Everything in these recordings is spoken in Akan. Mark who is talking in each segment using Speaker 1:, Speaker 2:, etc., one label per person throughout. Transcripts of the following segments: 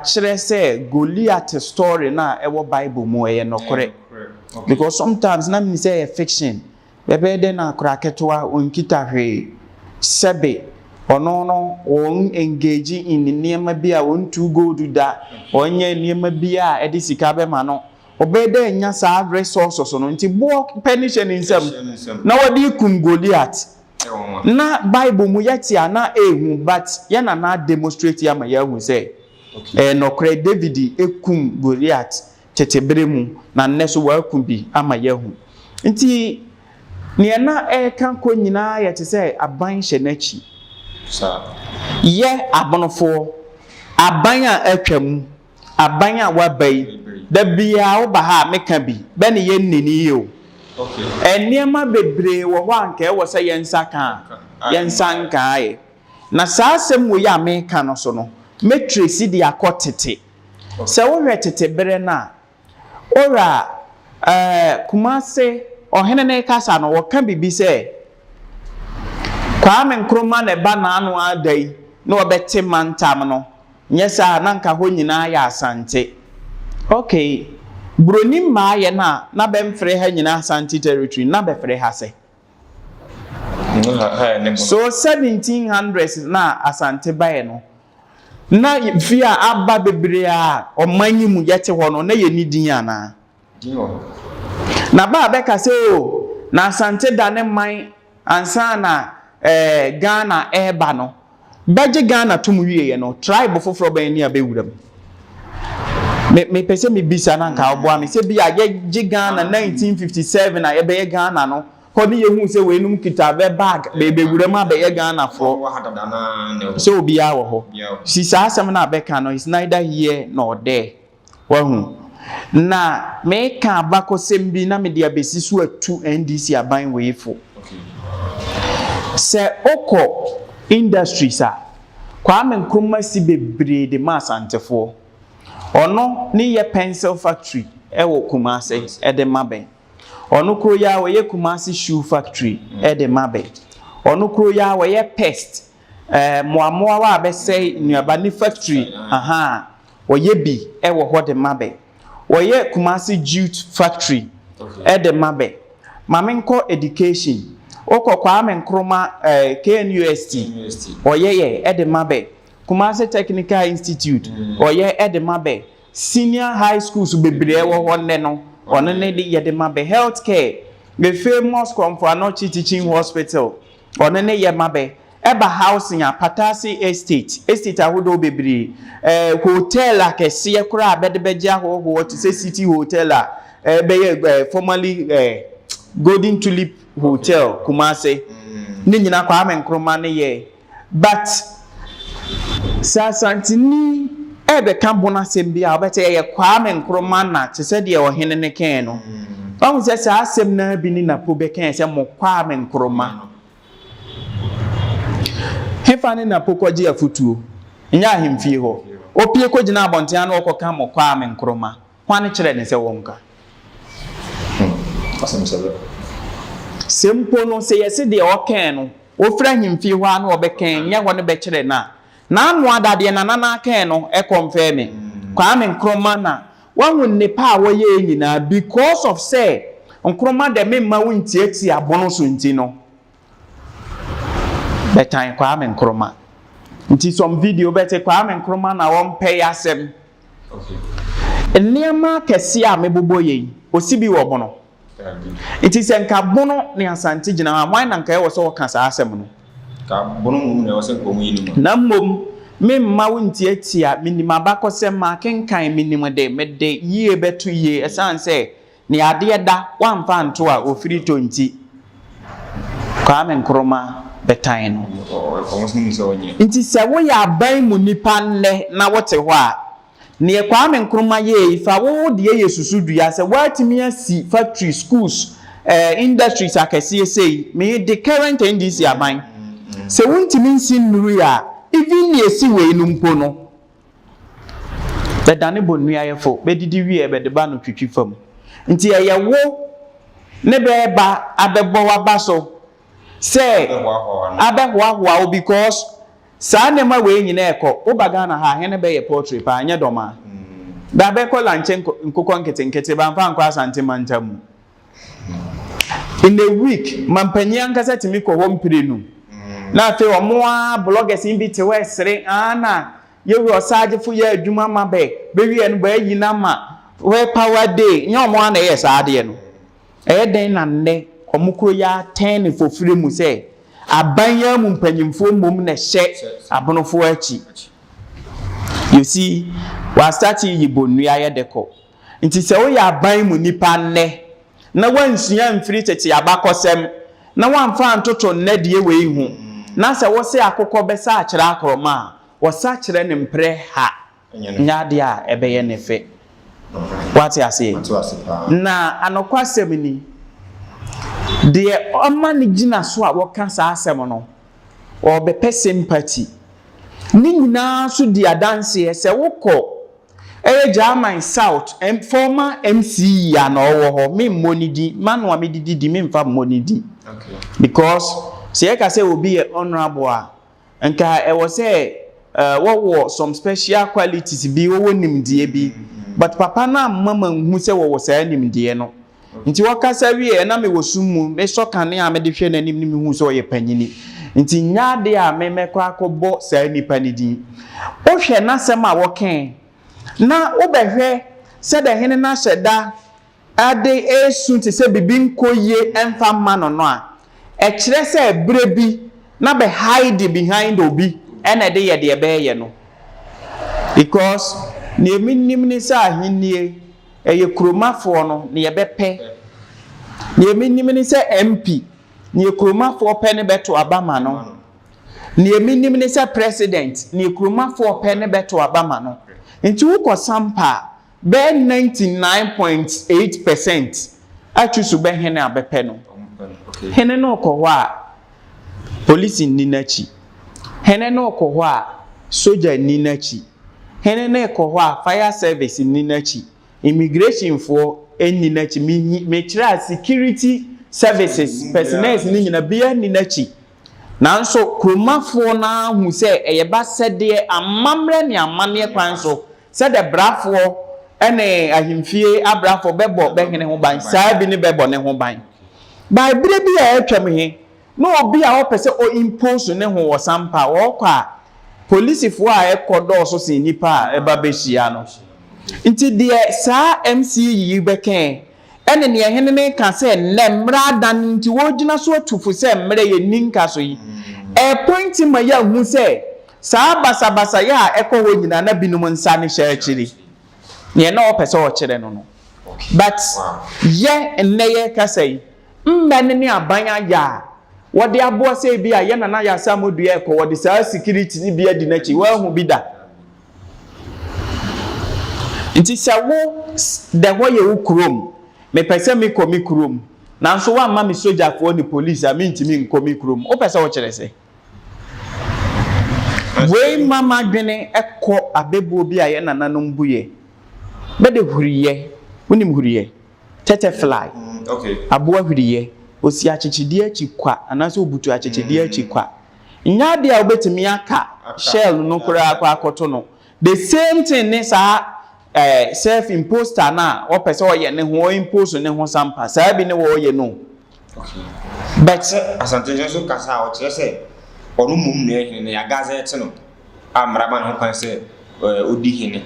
Speaker 1: Kyerɛ sɛ Goliath story no a ɛwɔ Bible mu ɛyɛ nokorɛ. Because sometimes na menim sɛ ɛyɛ fiction. Bɛbɛyɛ dɛn na akora ketewa ɔnkita hwee, sɛbe ɔno no wɔn engage in nneɛma bi a ɔntu gold da, ɔnyɛ nneɛma bi a ɛde sika bɛma no. Ɔbɛyɛ dɛ anya saa resources no nti boɔ pɛ ne hyɛ ne nsam na wɔde kum Goliath. Na Bible mu yɛte a na ɛhu, but yɛn nana demonstrate ama yɛahu sɛ ɛyɛ nɔkorɛ. David ekum Goliath tete bere mu na nnɛ so wɔaku bi ama yɛahu. Nti nea na ɛreka kɔ nyinaa yɛ te sɛ aban hyɛ n'akyi. Yɛ Abonofoɔ, aban a atwa mu, aban a waba yi, da biara woba ha a meka bi, bɛ ne yɛ nnini yi o. Nneɛma bebree wɔ hɔ a nka ɛwɔ sɛ yɛn nsa ka a, yɛn nsa nkaa yɛ. Na saa asɛm wɔ yi a meka no so no, mɛtrace de akɔ tete. Sɛ wohwɛ tete berɛ no a, ora Kumase ɔhene ne kasa no, wɔka biribi sɛ Kwame Nkrumah na ɛba n'ano ada yi na ɔbɛte mantam no, nyɛ saa na nka hɔ nyinaa yɛ Asante. Okay, Buroni mmaa yɛ no a na bɛmfrɛ ha nyinaa Asante territory, na bɛfrɛ ha sɛ so 1700s na Asante baeɛ no, na fie a aba bebree a ɔman yi mu yɛte hɔ no na yɛ ni din anaa? Na ba a bɛka sɛ o na Asante da ne man ansa na Ghana ɛreba no, bɛgye Ghana tom wieɛ no, tribe foforɔ bɛn ni a bɛwura mu? Mepɛ sɛ mebisa na nka woboa me sɛ bi a yɛgye Ghana 1957 a yɛbɛyɛ Ghana no hɔ ne yɛhu sɛ weinom kita bɛ bag bɛbɛwura mu abɛyɛ Ghanafoɔ, sɛ obiara wɔ hɔ si saa asɛm no a bɛka no is neither here nor there. Wahu na meka abakɔsɛm bi na mede abɛsi so atu NDC aban wei fo sɛ wokɔ industries a Kwame Nkrumah si bebree de ma Asantefoɔ. Ɔno ne yɛ pencil factory ɛwɔ Kumase ɛde ma bɛn. Ɔno kuro yi a wɔyɛ Kumase shoe factory ɛde ma bɛn. Ɔno kuro yi a wɔyɛ pest mmoamoawa a bɛsɛe nnuaba ne factory aha wɔyɛ bi ɛwɔ hɔ de ma bɛn. Wɔyɛ Kumase jute factory ɛde ma bɛn. Maame nkɔ education, wokɔ Kwame Nkrumah KNUST, ɔyɛ yɛ ɛde ma bɛn. Kumase Technical Institute, ɔyɛ ɛde ma bɛn. Senior high schools bebree ɛwɔ hɔ nnɛ no, ɔno ne de yɛde ma bɛ. Health care, the famous Komfo Anokye Teaching Hospital, ɔno ne yɛ ma bɛ. Ɛba housing a, Patase Estate, estate ahodoɔ bebree, hotel akɛseɛ koraa a bɛde bɛgye ahɔhoɔ te sɛ City Hotel a ɛbɛyɛ formerly Golden Tulip Hotel Kumase ne nyinaa, Kwame Nkrumah ne yɛ. But sɛ Asanteni ɛbɛka bo n'asɛm bi a, wɔbɛsɛ ɛyɛ Kwame Nkrumah na te sɛ deɛ ɔhene ne kɛn no. Ɔhu sɛ saa asɛm naa bi ne Napo bɛkɛn sɛ mo Kwame Nkrumah hefa ne Napo kɔgye afutuo nyɛ ahemfie hɔ, opie kɔgyina abɔnten ano ɔkɔka mo Kwame Nkrumah. Hwan kyerɛ ne sɛ wɔnka? Sɛ mpo no sɛ yɛse deɛ ɔkɛn no wɔfiri ahemfie hɔ a na ɔbɛkɛn nyɛ hɔ no bɛkyerɛ no a n'ano adadeɛ nana akɛn no ɛkɔmfɛɛ me Kwame Nkrumah na wahu nnipa a wɔyɛ nyinaa because of sɛ Nkrumah dɛ memma wo ntiatia abono so nti no bɛtan Kwame Nkrumah. Nti some video bɛte Kwame Nkrumah na wɔmpɛ yɛ asɛm. Nneɛma akɛseɛ a mebobɔ yɛ yi, osi bi wɔ Bono. Nti sɛ nka Bono ne Asante gyina hɔ a, hwan na nka ɛwɔ sɛ ɔka saa asɛm no? Na mmom memma wo ntiatia. Menim abakɔsɛm makenkan, menim de mede yie bɛto yie, ɛsiane sɛ nea adeɛ da woamfa nto a ofiri tɔ nti Kwame Nkrumah bɛtan no. Nti sɛ woyɛ aban mu nipa nnɛ na wote hɔ a, neɛ Kwame Nkrumah yɛɛ yi, fa wo deɛ yɛ susu dua sɛ woatumi asi factory, schools, industries akɛseɛ sei. Me de current NDC aban sɛ wontumi nsi nnuru a, even nea esi wei no mpo no, bɛdane bɔ nnuayɛfo bɛdidi wie bɛde ba no twitwi fam. Nti ɛyɛ wo ne bɛɛba abɛbɔ waba so sɛ abɛhoahoa wo because Saa nneɛma wei nyinaa ɛkɔ. Woba Ghana ha a, hene bɛyɛ poultry paa, nyɛ dɔmaa. Ba bɛkɔ lankyɛ nkokɔ nketenkete, bamfa ankɔ Asante mantam mu. In a week, mampanyin ankasa tumi kɔ hɔ mprenu. Na afei ɔmo ara bloggers yi bi te hɔ ɛsere, aa na yɛwura ɔsagyefo yɛ adwuma ma bɛ, bɛwie no bɛayi no ama, where power day, nyɛ ɔmo ara na ɛyɛ saa adeɛ no. Ɛyɛ dɛn na nnɛ wɔn kuro yi atɛn ne fofire mu sɛ aban yi ara mu mpanyimfoɔ mmom na ɛhyɛ abonofoɔ akyi? You see, wɔastate yi bonnua yɛ de kɔ. Nti sɛ woyɛ aban mu nipa nnɛ na woansua amfiri tete abakɔsɛm na woamfa antoto nnɛ deɛ wei ho na sɛ wose akokɔ bɛsa akyerɛ akorɔma a, wɔsa kyerɛ no mprɛ ha. Nyɛ adeɛ a ɛbɛyɛ ne fɛ. Woate aseɛ? Na anokwasɛm ni, deɛ ɔma no gyina so a wɔka saa asɛm no, ɔrebɛpɛ sympathy. Ne nyinaa nso di adanseɛ sɛ wokɔ ɛyɛ German South former MC a na ɔwɔ hɔ, memmɔ ne din, m'ano a mede didi memfa mmɔ ne din. Because sɛ yɛka sɛ obi yɛ honourable a, Nka ɛwɔ sɛ wɔwɔ some special qualities bi, wɔwɔ nimdeɛ bi, but papa no amma manhu sɛ wɔwɔ saa nimdeɛ no. Nti ɔkasa wieɛ na mewɔ sum mu, mesɔ kanea a mede hwɛ n'anim no mehuu sɛ ɔyɛ panyini. Nti nyɛ adeɛ a me mɛkɔ akɔbɔ saa nipa no din. Wohwɛ n'asɛm a wɔkɛɛ, na wobɛhwɛ sɛdeɛ hene no ahyɛ da ade resu te sɛ biribi nkɔ yie mfa mma no no a, ɛkyerɛ sɛ berɛ bi na bɛ hide behind obi na ɛde yɛ deɛ bɛɛyɛ no. Because deɛ menim ne sɛ ahennie ɛyɛ kuromafoɔ no na yɛbɛpɛ. Deɛ menim ne sɛ MP neɛ kuromafoɔ pɛ ne bɛto aba ma no. Neɛ menim ne sɛ president neɛ kuromafoɔ pɛ ne bɛto aba ma no. Nti wokɔ Sampa a, Bɛyɛ 99.8 percent atwi so bɛ hene a bɛpɛ no. Hene no rekɔ hɔ a, polisi nni n'akyi. Hene no rekɔ hɔ a, sogya nni n'akyi. Hene no rekɔ hɔ a, fire service nni n'akyi. Immigration foɔ nni n'akyi. Me mekyerɛ a security services personnels no nyina biara nni n'akyi. Nanso kuromafoɔ no ara hu sɛ ɛyɛ basɛdeɛ amammerɛ ne amanneɛ kwan so sɛdeɛ brafoɔ ne ahemfie abrafoɔ bɛbɔ bɛ hene ho ban, saa bi ne bɛbɔ ne ho ban. By berɛ bi a atwam he, na obi a ɔpɛ sɛ ɔ impose ne ho wɔ Sampa a, ɔɔkɔ a, polisifoɔ a ɛkɔ dɔɔso sen nnipa a ɛba bɛhyia no. Nti deɛ saa MC yi bɛkɛɛ Ɛne nea hene no reka sɛ nnɛ mmara adan nti wɔregyina so atu fo sɛ mmara yɛ nni nka so yi, ɛrepointi ma yɛahu sɛ saa basabasayɛ a ɛkɔ hɔ nyinaa na binom nsa no hyɛ akyiri. Nea na ɔpɛ sɛ ɔkyerɛ no no. But yɛ nnɛ yɛrekasa yi, mmɛ no ne aban ayɛ a wɔde aboa sɛ ebi a yɛ Nana Yasamoh-Dua rekɔ wɔde saa security no bi adi n'akyi, woahu bi da? Nti sɛ wo dɛ hɔ yɛ wo kurom, mepɛ sɛ mekɔ me kurom, nanso woamma me sogyafoɔ ne police a mentumi nkɔ me kurom, wopɛ sɛ wokyerɛ sɛ? Wei ma m'adwene kɔ abɛbuo bi a yɛn nananom buiɛ. Bɛde huriyɛ, wonim huriyɛ? Tɛtɛfly, aboa huriyɛ, ɔsi akyekyedeɛ akyi kwa anaasɛ ɔbutu akyekyedeɛ akyi kwa. Nyɛ adeɛ a wobɛtumi aka shell no koraa kɔ akɔto no. The same thing ne saa eh, self imposter no a ɔpɛ sɛ ɔyɛ ne ho, ɔimpose ne ho sampa, saa bi ne wɔyɛ no.
Speaker 2: Okay.
Speaker 1: But.
Speaker 2: Sɛ Asante nso kasa a, ɔkyerɛ sɛ ɔno mmom na ɛyɛ hene na yɛagazɛte no a mmara ma no ho kwan sɛ ɔdi hene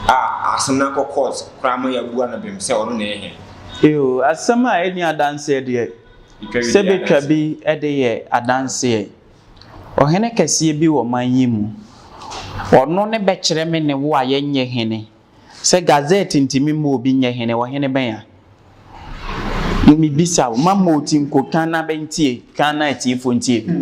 Speaker 2: a asɛm no akɔ court koraa ma yɛabua no bem sɛ ɔno na ɛyɛ hene.
Speaker 1: Yoo, asɛm a ɛnni adanseɛ deɛ, Sɛ bɛtwa bi de yɛ adanseɛ. Ɔhene kɛseɛ bi wɔ man yi mu. Ɔno ne bɛkyerɛ me ne wo a yɛnyɛ hene. Sɛ gazette ntumi mma obi nyɛ hene, ɔhene bɛn a? Mebisa wo, ma moti nko ka na bɛntie, ka na atiefoɔ ntie bi.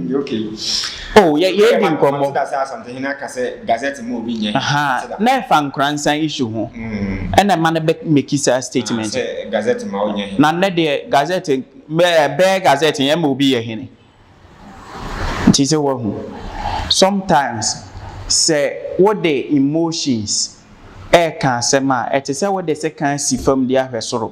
Speaker 1: Oh, yɛ yɛredi nkɔmmɔ.
Speaker 2: Mate da sɛ Asantehene aka sɛ gazette mma obi nyɛ hene.
Speaker 1: Aha, na ɛfa Nkoransan issue ho. Ɛna ɛma no bɛ make saa statement.
Speaker 2: Sɛ gazette ma ɔnyɛ hene.
Speaker 1: Na nnɛ deɛ gazette bɛɛ bɛɛ gazette yɛn ma obi yɛ hene. Nti sɛ wahu. Sometimes sɛ wode emotions ɛɛka asɛm a ɛte sɛ wode sekan asi fam de ahwɛ soro.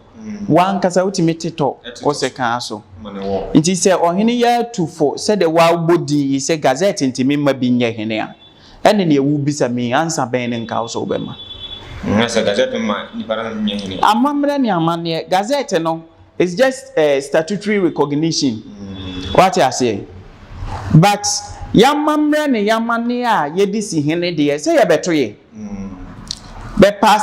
Speaker 1: W'ankasa wotumi tetɔ wo sekan so.
Speaker 2: Ma ne wɔ.
Speaker 1: Nti sɛ ɔhene yɛ atu fo sɛdeɛ wabɔ din yi sɛ gazette ntumi mma bi nyɛ hene a, ɛne neɛ wobisa me ansa bɛn ne nka wo sɛ wobɛma.
Speaker 2: Na sɛ gazette no ma nipa no nyɛ hene.
Speaker 1: Amammerɛ ne amanneɛ, gazette no is just statutory recognition. Wate aseɛ? But yɛamammerɛ ne yɛamanneɛ a yɛde si hene deɛ, sɛ yɛbɛto yɛ bɛpass.